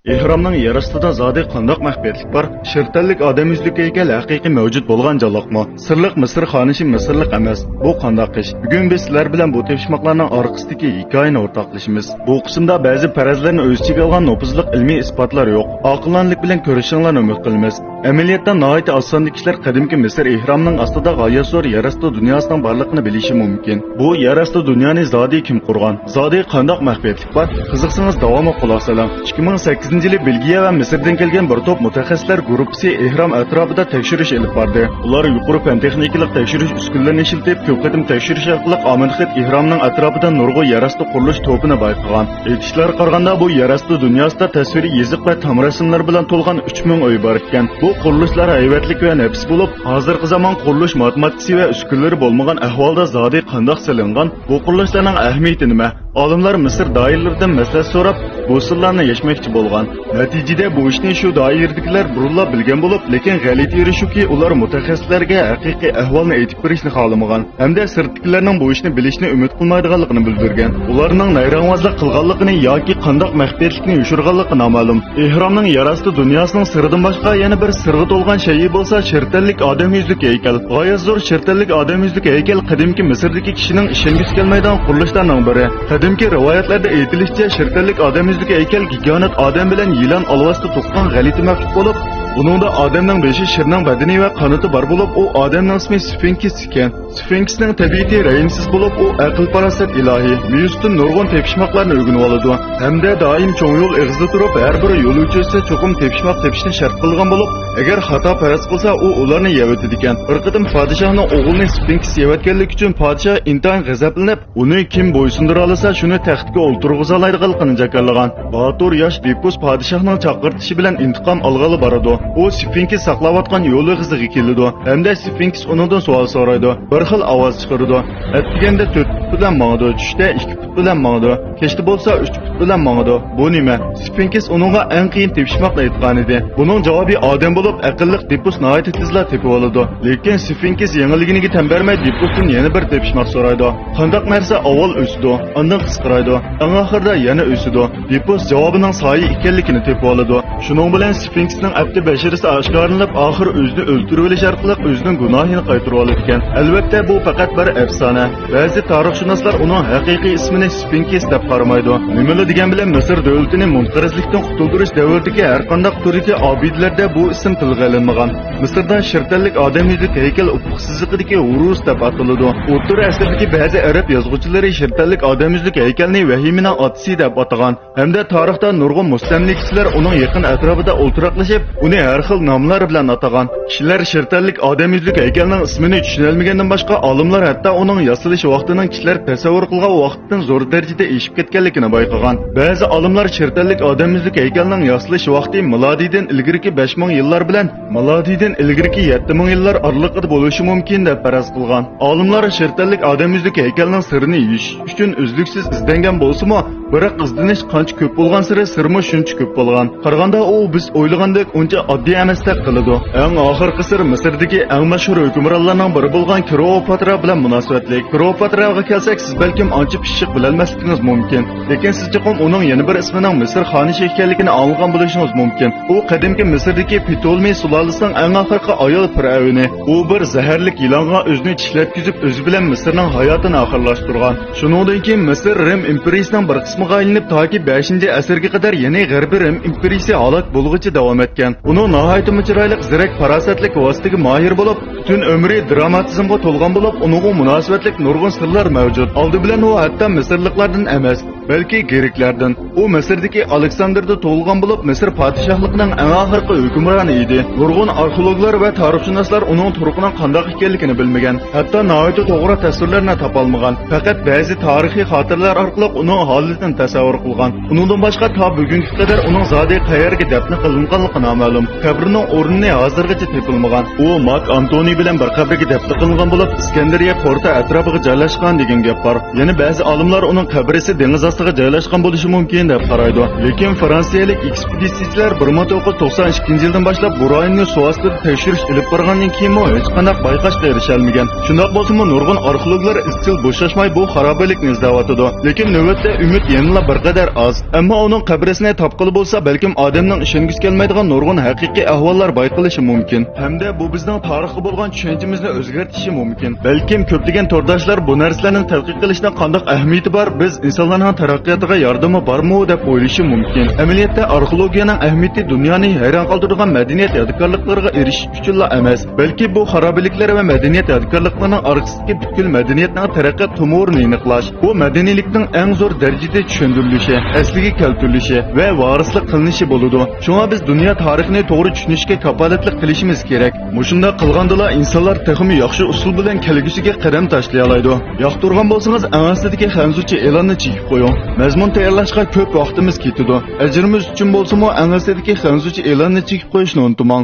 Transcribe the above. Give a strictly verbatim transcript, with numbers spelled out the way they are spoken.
ئېھرامنىڭ يەر ئاستىدا زادى قانداق مەخپىيەتلىك بار؟ شىر تەنلىك ئادەم يۈزلۈك ھەيكەل ھەقىقىي مەۋجۇت بولغان جانلىقمۇ؟ سىرلىق مىسىر خانىشى مىسىرلىق ئەمەس. بۇ قانداق ئىش؟ بۈگۈن بىز سىلەر بىلەن بۇ تېپىشماقلارنىڭ ئارقىسىدىكى ھېكايىنى ئورتاقلىشىمىز. بۇ قىسىمدا بەزى پەرەزلەرنى ئۆز ئىچىگە ئالغان نوپۇزلۇق ئىلمىي ئىسپاتلار يوق. ئاقىلانىلىك بىلەن كۆرۈشۈڭلارنى ئۈمىد قىلىمىز. ئەمەلىيەتتە ناھايىتى ئاز ساندىكى كىشىلەر قەدىمكى مىسىر ئېھرامىنىڭ ئاستىدا غايەت زور يەر ئاستى دۇنياسىنىڭ بارلىقىنى بىلىشى مۇمكىن. بۇ يەر ئاستى دۇنيانى زادى كىم قۇرغان؟ زادى قانداق مەخپىيەتلىك بار؟ قىزىقسىڭىز داۋاملىق قۇلاق سېلىڭ. ئىككى مىڭ سەككىزىنچى يىلى بېلگىيە ۋە مىسىردىن كەلگەن بىر توپ مۇتەخەسسىسلەر گۇرۇپپىسى ئېھرام ئەتراپىدا تەكشۈرۈش ئېلىپ باردى. ئۇلار يۇقىرى پەن-تېخنىكىلىق تەكشۈرۈش ئۈسكۈنىلىرىنى ئىشلىتىپ، كۆپ قېتىم تەكشۈرۈش ئارقىلىق ئامىنخېت ئېھرامنىڭ ئەتراپىدا نۇرغۇن يەر ئاستى قۇرۇلۇش توپىنى بايقىغان. ئېيتىشلارغا قارىغاندا، بۇ يەر ئاستى دۇنياسىدا تەسۋىرىي يېزىق ۋە تام رەسىملەر بىلەن تولغان ئۈچ مىڭ ئۆي بار ئىكەن. بۇ قۇرۇلۇشلار ھەيۋەتلىك ۋە نەپىس بولۇپ، ھازىرقى زامان قۇرۇلۇش ماتېماتىكىسى ۋە ئۈسكۈنىلىرى بولمىغان ئەھۋالدا زادى قانداق سېلىنغان؟ بۇ قۇرۇلۇشلارنىڭ ئەھمىيىتى نېمە؟ ئالىملار مىسىر دائىرىلىرىدىن مەسلىھەت سوراپ، بۇ سىرلارنى يەشمەكچى بولغان. نەتىجىدە بۇ ئىشنى شۇ دائىرىدىكىلەر بۇرۇنلا بىلگەن بولۇپ، لېكىن غەلىتە يېرى شۇكى، ئۇلار مۇتەخەسسىسلەرگە ھەقىقىي ئەھۋالنى ئېيتىپ بېرىشنى خالىمىغان ھەمدە سىرتتىكىلەرنىڭ بۇ ئىشنى بىلىشىنى ئۈمىد قىلمايدىغانلىقىنى بىلدۈرگەن. ئۇلارنىڭ نەيرەڭۋازلىق قىلغانلىقىنى ياكى قانداق مەخپىيەتلىكنى يوشۇرغانلىقى نامەلۇم. ئېھرامنىڭ يەر ئاستى دۇنياسىنىڭ سىرىدىن باشقا يەنە بىر سىرغا تولغان شەيئى بولسا شىر تەنلىك ئادەم يۈزلۈك ھەيكەل. غايەت زور شىر تەنلىك ئادەم يۈزلۈك ھەيكەل قەدىمكى مىسىردىكى كىشىنىڭ ئىشەنگۈسى كەلمەيدىغان قۇرۇلۇشلارنىڭ بىرى. قەدىمكى رىۋايەتلەردە ئېيتىلىشىچە، شىر تەنلىك ئادەم يۈزلۈك ھەيكەل گىگانت ئادەم بىلەن يىلان ئالۋاستى تۇغقان غەلىتە مەخلۇق بولۇپ، ئۇنىڭدا ئادەمنىڭ بېشى، شىرنىڭ بەدىنى ۋە قانىتى بار بولۇپ، ئۇ ئادەمنىڭ ئىسمى سفىنكس ئىكەن. سفىنكسنىڭ تەبىئىتى رەھىمسىز بولۇپ، ئۇ ئەقىل-پاراسەت ئىلاھى، مېۋىسىدىن نۇرغۇن تېپىشماقلارنى ئۆگىنىۋالىدۇ ھەمدە دائىم چوڭ يول ئېغىزىدا تۇرۇپ، ھەر بىر يولۇچى ئۆتسە چوقۇم تېپىشماق تېپىشنى شەرت قىلغان بولۇپ، ئەگەر خاتا پەرەز قىلسا، ئۇ ئۇلارنى يەۋېتىدىكەن. بىر قېتىم پادىشاھنىڭ ئوغلىنى سفىنكس يەۋەتكەنلىكى ئۈچۈن پادىشاھ ئىنتايىن غەزەپلىنىپ، ئۇنى كىم بويسۇندۇرالىسا، شۇنى تەختكە ئولتۇرغۇزالايدىغانلىقىنى جاكارلىغان. باتۇر ياش بىپۇس پادىشاھنىڭ چاقىرتىشى بىلەن ئىنتىقام ئالغىلى بارىدۇ. ئۇ سفىنكس ساقلاۋاتقان يول ئېغىزىغا كېلىدۇ ھەمدە سفىنكس ئۇنىڭدىن سوئال سورايدۇ. بىر خىل ئاۋاز چىقىرىدۇ. ئەتىگەندە تۆت پۇت بىلەن ماڭىدۇ، چۈشتە ئىككى پۇت بىلەن ماڭىدۇ، كەچتە بولسا ئۈچ پۇت بىلەن ماڭىدۇ. بۇ نېمە؟ سفىنكس ئۇنىڭغا ئەڭ قىيىن تېپىشماقنى ئېيتقانىدى. بۇنىڭ جاۋابى ئادەم بولۇپ، ئەقىللىق بىپۇس ناھايىتى تېزلا تېپىۋالىدۇ. لېكىن سفىنكس يېڭىلگىنىگە تەن بەرمەي، بىپۇستىن يەنە بىر تېپىشماق سورايدۇ. قانداق نەرسە ئاۋۋال ئۆسىدۇ، ئاندىن قىسقىرايدۇ، ئەڭ ئاخىرىدا يەنە ئۆسىدۇ؟ بىپۇس جاۋابىنىڭ سايە ئىكەنلىكىنى تېپىۋالىدۇ. شۇنىڭ بىلەن سفىنكسنىڭ ئەپتى بەشىرىسى ئاشكارىلىنىپ، ئاخىرى ئۆزىنى ئۆلتۈرۈۋېلىش ئارقىلىق ئۆزىنىڭ گۇناھىنى قايتۇرۇۋالىدىكەن. ئەلۋەتتە، بۇ پەقەت بىر ئەپسانە. بەزى تارىخشۇناسلار ئۇنىڭ ھەقىقىي ئىسمىنى سفىنكس دەپ قارىمايدۇ. نېمىلا دېگەن بىلەن، مىسىر دۆلىتىنى مۇنقەرزلىكتىن قۇتۇلدۇرۇش دەۋرىدىكى ھەرقانداق تۈردىكى ئابىدىلەردە بۇ ئىسىم تىلغا ئېلىنمىغان. مىسىردا شىر تەنلىك ئادەم يۈزلۈك ھەيكەل ئۇپۇق سىزىقىدىكى ھورۇس دەپ ئاتىلىدۇ. ئوتتۇرا ئەسىردىكى بەزى ئەرەب يازغۇچىلىرى شىر تەنلىك ئادەم يۈزلۈك ھەيكەلنى ۋەھىمىنىڭ ئاتىسى دەپ ئاتىغان ھەمدە تارىختا نۇرغۇن مۇستەملىكىچىلەر ئۇنىڭ يېقىن ئەتراپىدا ئولتۇراقلىشىپ، ئۇنى ھەر خىل ناملار بىلەن ئاتىغان. كىشىلەر شىر تەنلىك ئادەم يۈزلۈك ھەيكەلنىڭ ئىسمىنى چۈشىنەلمىگەندىن باشقا، ئالىملار ھەتتا ئۇنىڭ ياسىلىش ۋاقتىنىڭ كىشىلەر تەسەۋۋۇر قىلغان ۋاقىتتىن زور دەرىجىدە ئېشىپ كەتكەنلىكىنى بايقىغان. بەزى ئالىملار شىر تەنلىك ئادەم يۈزلۈك ھەيكەلنىڭ ياسىلىش ۋاقتى مىلادىيدىن ئىلگىرىكى بەش مىڭ يىللار بىلەن مىلادىيدىن ئىلگىرىكى يەتتە مىڭ يىللار ئارىلىقىدا بولۇشى مۇمكىن دەپ پەرەز قىلغان. ئالىملار شىر تەنلىك ئادەم يۈزلۈك ھەيكەلنىڭ سىرىنى يېشىش ئۈچۈن ئۈزلۈكسىز ئىزدەنگەن بولسىمۇ، بىراق ئىزدىنىش قانچە كۆپ بولغانسېرى سىرمۇ شۇنچە كۆپ بولغان. قارىغاندا ئۇ بىز ئويلىغاندەك ئۇنچە ئاددىي ئەمەستەك قىلىدۇ. ئەڭ ئاخىرقى سىر مىسىردىكى ئەڭ مەشھۇر ھۆكۈمرانلارنىڭ بىرى بولغان كلېئوپاترا بىلەن مۇناسىۋەتلىك. كلېئوپاتراغا كەلسەك، سىز بەلكىم ئانچە پىششىق بىلەلمەسلىكىڭىز مۇمكىن. لېكىن سىز چوقۇم ئۇنىڭ يەنە بىر ئىسمىنىڭ مىسىر خانىشى ئىكەنلىكىنى ئاڭلىغان بولۇشىڭىز مۇمكىن. ئۇ قەدىمكى مىسىردىكى پتولمېي سۇلالىسىنىڭ ئەڭ ئاخىرقى ئايال پىرئەۋنى. ئۇ بىر زەھەرلىك يىلانغا ئۆزىنى چىشلەتكۈزۈپ، ئۆزى بىلەن مىسىرنىڭ ھاياتىنى ئاخىرلاشتۇرغان. شۇنىڭدىن كېيىن مىسىر رىم ئىمپېرىيىسىنىڭ بىر قىسمىغا ئايلىنىپ، تاكى بەشىنچى ئەسىرگە قەدەر يەنى غەربىي رىم ئىمپېرىيىسى ھالاك بولغۇچە داۋام ئەتكەن. ئۇنىڭ ناھايىتىمۇ چىرايلىق، زېرەك، پاراسەتلىك ۋاسىتىگە ماھىر بولۇپ، پۈتۈن ئۆمرى دراماتىزمغا تولغان بولۇپ، ئۇنىڭغا مۇناسىۋەتلىك نۇرغۇن سىرلار مەۋجۇت. ئالدى بىلەن ئۇ ھەتتا مىسىرلىقلاردىن ئەمەس، بەلكى گرېكلەردىن. ئۇ مىسىردىكى ئالېكساندردا تۇغۇلغان بولۇپ، مىسىر پادىشاھلىقىنىڭ ئەڭ ئاخىرقى ھۆكۈمرانى ئىدى. نۇرغۇن ئارخېئولوگلار ۋە تارىخشۇناسلار ئۇنىڭ تۇرقىنىڭ قانداق ئىكەنلىكىنى بىلمىگەن، ھەتتا ناھايىتى توغرا تەسۋىرلەرنى تاپالمىغان. پەقەت بەزى تارىخىي خاتىرىلەر ئارقىلىق ئۇنىڭ ھالىتىنى تەسەۋۋۇر قىلغان. ئۇنىڭدىن باشقا، تا بۈگۈنگە قەدەر ئۇنىڭ زادى قەيەرگە دەپنە قىلىنغانلىقى نامەلۇم. قەبرىنىڭ ئورنى ھازىرغىچە تېپىلمىغان. ئۇ مارك ئانتونىي بىلەن بىر قەبرىگە دەپنە قىلىنغان بولۇپ، ئىسكەندەرىيە پورتى ئەتراپىغا جايلاشقان دېگەن گەپ بار. يەنە بەزى ئالىملار ئۇنىڭ قەبرىسى دېڭىز ئاستىغا جايلاشقان بولۇشى مۇمكىن دەپ قارايدۇ. لېكىن فرانسىيەلىك ئېكسپېدىتسىيىچىلەر بىر مىڭ توققۇز يۈز توقسان ئىككىنچى يىلدىن باشلاپ بۇ رايوننى سۇ ئاستىدا تەكشۈرۈش ئېلىپ بارغاندىن كېيىنمۇ ھېچقانداق بايقاشقا ئېرىشەلمىگەن. شۇنداق بولسىمۇ، نۇرغۇن ئارخېئولوگلار ئىزچىل بوشاشماي بۇ خارابىلىكنى ئىزدەۋاتىدۇ. لېكىن نۆۋەتتە ئۈمىد يەنىلا بىر قەدەر ئاز. ئەمما ئۇنىڭ قەبرىسىنى تاپقىلى بولسا، بەلكىم ئادەمنىڭ ئىشەنگۈسى كەلمەيدىغان نۇرغۇن ھەقىقىي ئەھۋاللار بايقىلىشى مۇمكىن. ھەمدە بۇ بىزنىڭ تارىخقا بولغان چۈشەنچىمىزنى ئۆزگەرتىشى مۇمكىن. بەلكىم كۆپلىگەن تورداشلار بۇ نەرسىلەرنى تەتقىق قىلىشنىڭ قانداق ئەھمىيىتى بار، بىز ئىنسانلارنىڭ تەرەققىياتىغا ياردىمى بارمۇ دەپ ئويلىشى مۇمكىن. ئەمەلىيەتتە ئارخېئولوگىيەنىڭ ئەھمىيىتى دۇنيانى ھەيران قالدۇرىدىغان مەدەنىيەت يادىكارلىقلىرىغا ئېرىشىش ئۈچۈنلا ئەمەس، بەلكى بۇ خارابىلىكلەر ۋە مەدەنىيەت يادىكارلىقلىرىنىڭ ئارقىسىدىكى پۈتكۈل مەدەنىيەتنىڭ تەرەققىيات تومۇرىنى ئېنىقلاش، بۇ مەدەنىيلىكنىڭ ئەڭ زور دەرىجىدە چۈشەندۈرۈلۈشى، ئەسلىگە كەلتۈرۈلۈشى ۋە ۋارىسلىق قىلىنىشى بولىدۇ. شۇڭا بىز دۇنيا تارىخىنى توغرا چۈشىنىشكە كاپالەتلىك قىلىشىمىز كېرەك. مۇشۇنداق قىلغاندىلا ئىنسانلار تېخىمۇ ياخشى ئۇسۇل بىلەن كەلگۈسىگە قەدەم تاشلىيالايدۇ. ياقتۇرغان بولسىڭىز، ئەڭ ئاستىدىكى خەنزۇچە ئېلاننى چېكىپ قويۇڭ. مەزمۇن تەييارلاشقا كۆپ ۋاقتىمىز كېتىدۇ. ئەجرىمىز ئۈچۈن بولسىمۇ، ئەڭ ئاستىدىكى خەنزۇچە ئېلاننى چېكىپ قويۇشنى ئۇنتۇماڭ.